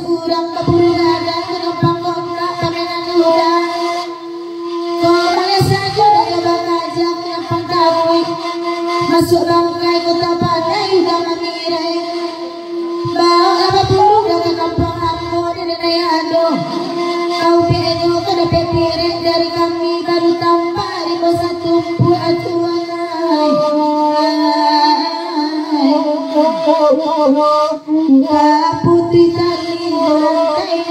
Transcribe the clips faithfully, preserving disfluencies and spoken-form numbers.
Urang baburu gadang, ka gampang kok nak pamenan urang. Kok maliek sajo dah bakaja, ka gampang takuik. Masuak bangkai kota pandai udah mamirai. Baoklah baburu dah ka kampuang ambo di Danai Ado. Kau pek nyo ka dapek pirek dari kami, baru tampak rimbo satumpuak tuangai. Ka putih tali rantai.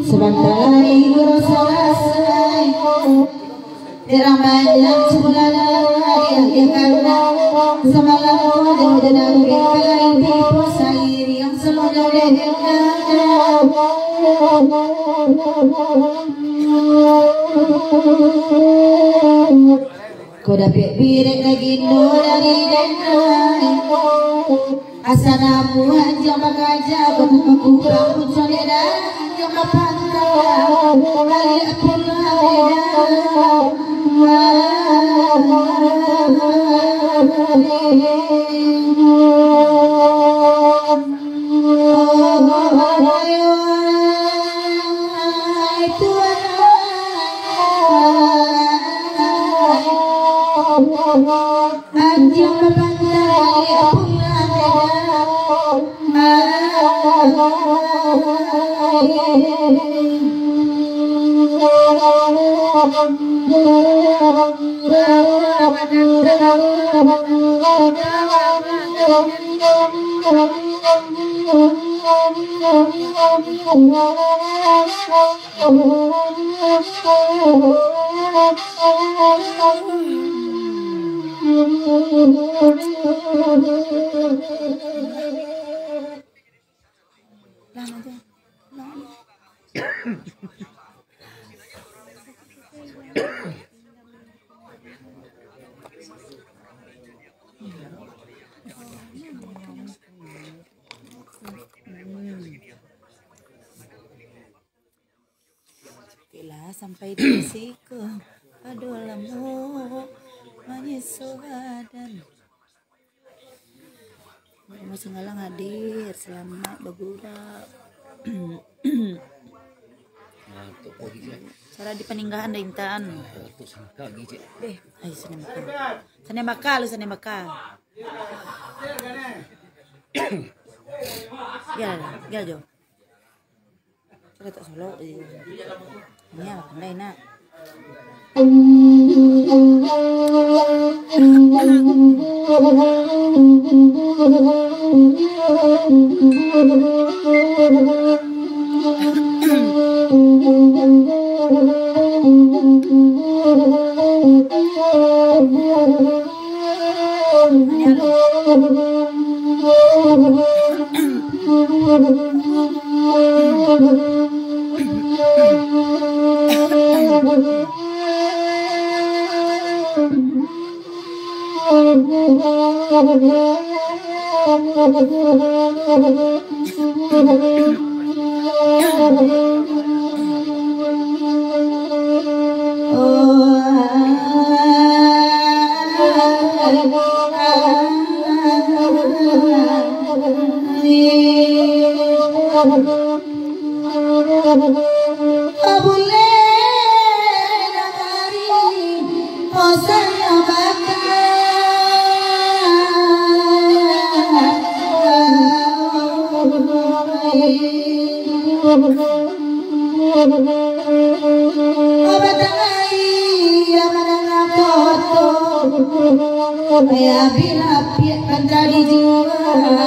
Sabanta lai guru salasai. Terang banyak sebulan hari yang kena. Samalam ko jauh dari kalai tipu sairiang salonyo deh. Ko dapek birek lagi no dari denai. Asa namuah anjiang bakaja, batambah kurang pucuak dek dah anjiang bapantang. Baliak pulang dek dah. Anjiang bapantang baliak pulang dek dah. Oke lah, sampai di siko. Aduh, lamo manyiso badan. Mas Singgalang hadir, selamat bagurau. Nah, tu pogi je. Cara di paninggahan dah intaan. Tu sangka lagi je. Eh, ai, Senin bakal. Senin bakal, Senin bakal. Ya, ya, Jo. Kada tak solok je. Ini lah, pandai nak.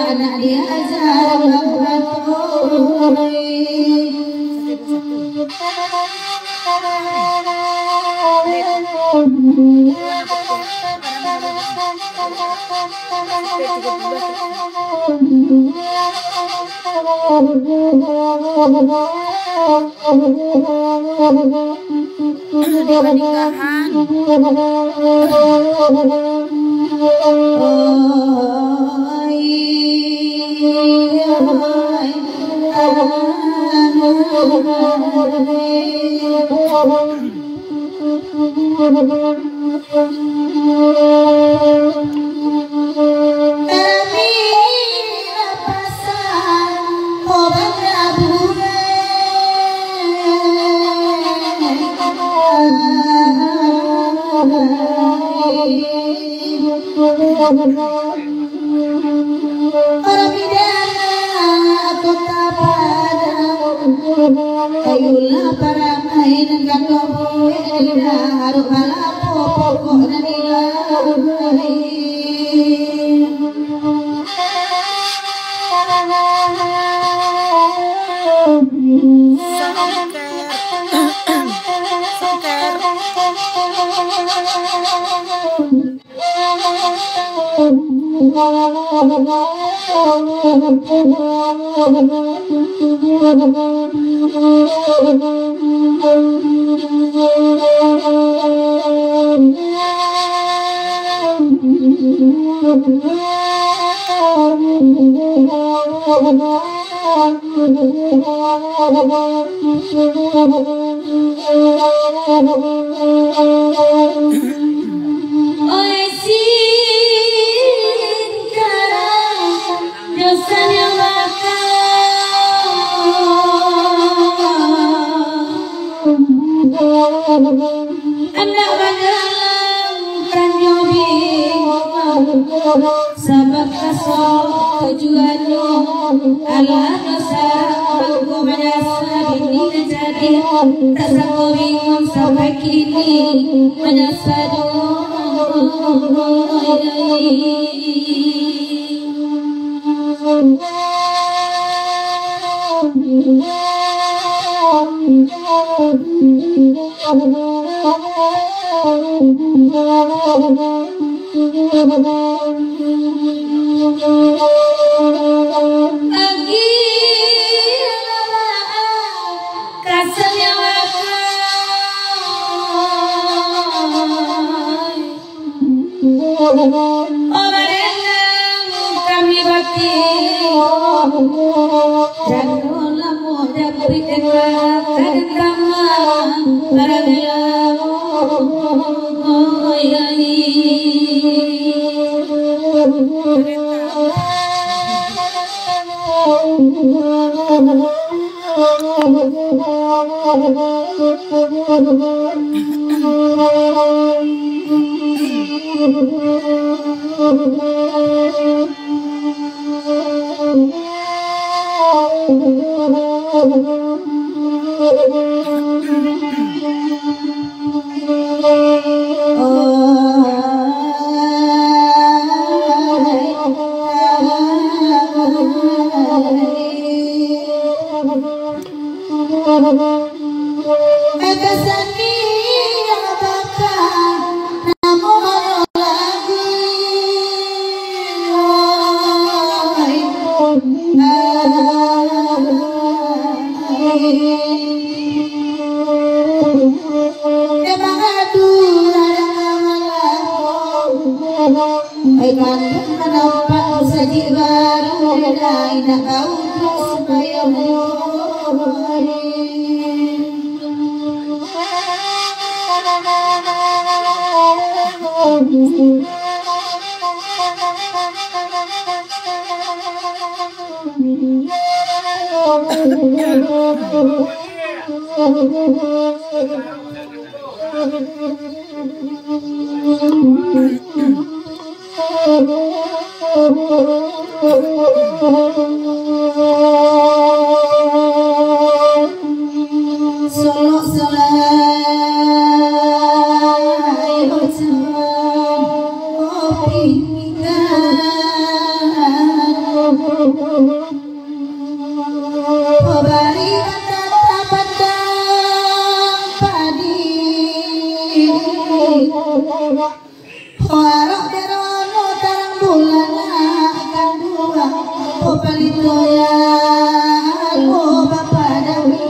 Anak diaja urang batua. Di paninggahan. Ayulah paramai nan ka tobo, indak harok balapo pokok nan ilahi. Sangker. Sangker. Oi, singkara dosa nyawa kau. Andak badalam tanyo bingung, sabab kaso tujuannyo alah dosa, mangko manyasa bini nan jadi, tak sangko bingung sampai kini manyasa doh. Orang kami bakti, jangan lamo japuik deka kadang tama barang. Ai, kami manampak musajik baru, indak bautuah sumbayang. Ko palito ya, ko bapak dami.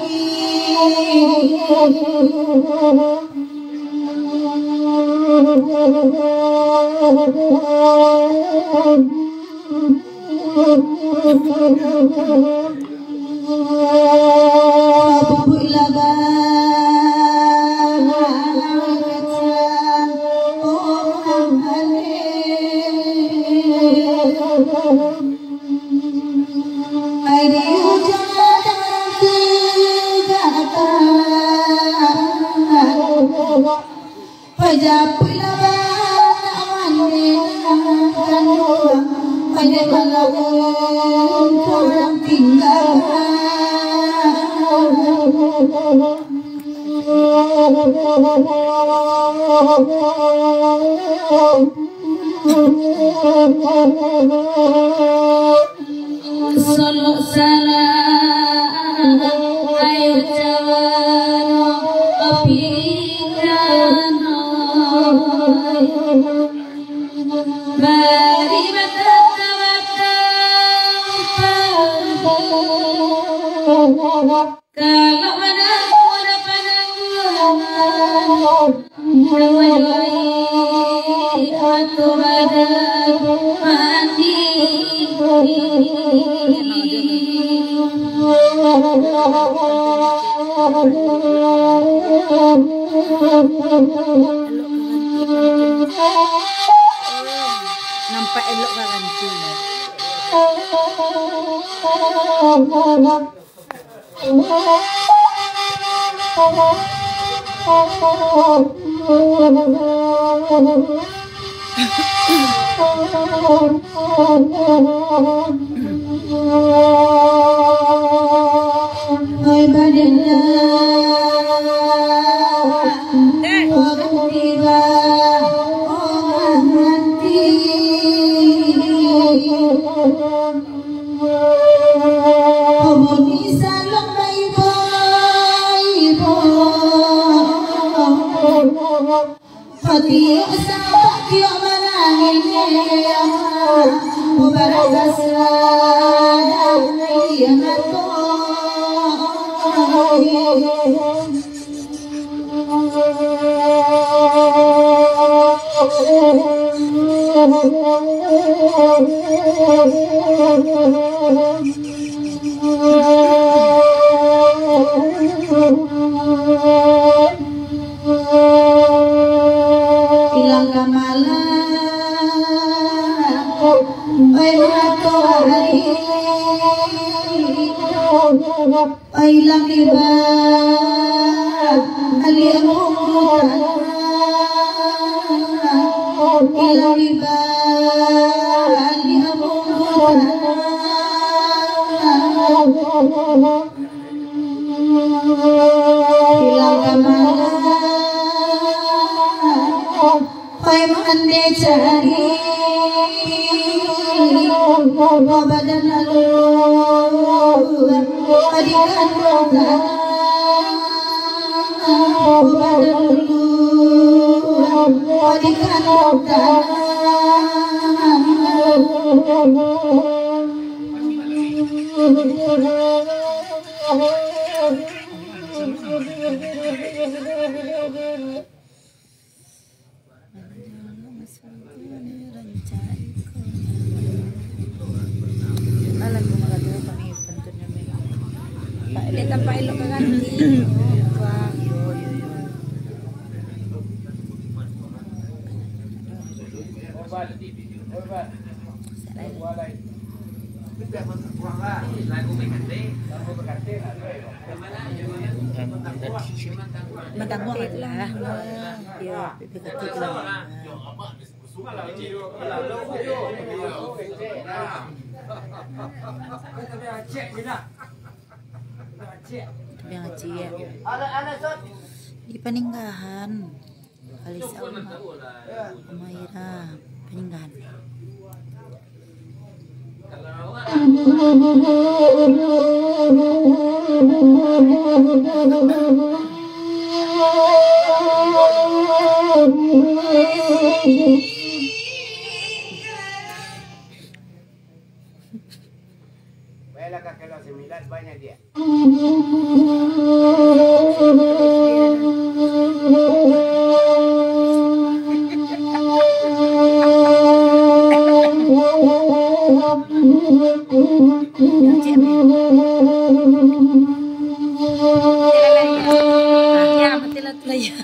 Pajapuiklah bana mandi nan kanduang, pajak malam urang tinggakan. Solok salah, ayo jawano, api rano. Bari batata-bata. Kalau mana muda pananggulangan, nawai mato badan mandi. Nampak elok ka ganti. Oi badan, oi tiba, oi mati. Komo ni salok baibo-ibo. Patiok sabak tiok manangih. Mubarak basadak aia mato. Ilang ka malam, oi matoari. Ilang riba, alia munggu tanah. Ilang riba, alia munggu tanah. Ilang ka malam. Pai mande cari, badan lalu, padikan roda, badan lalu, padikan roda. Alah, aku mah kata kami pantun nyo, Mi. Pak, lihat tampak elok ka ganti. Wah. Matangkuang lah. Yo, bibik katuik lah. Tapi ngacik. Di paninggahan. Kalisa uma, uma ira paninggahan. Lah ka keluar sembilan banyak dia. Ya, betul lah tu lah ya.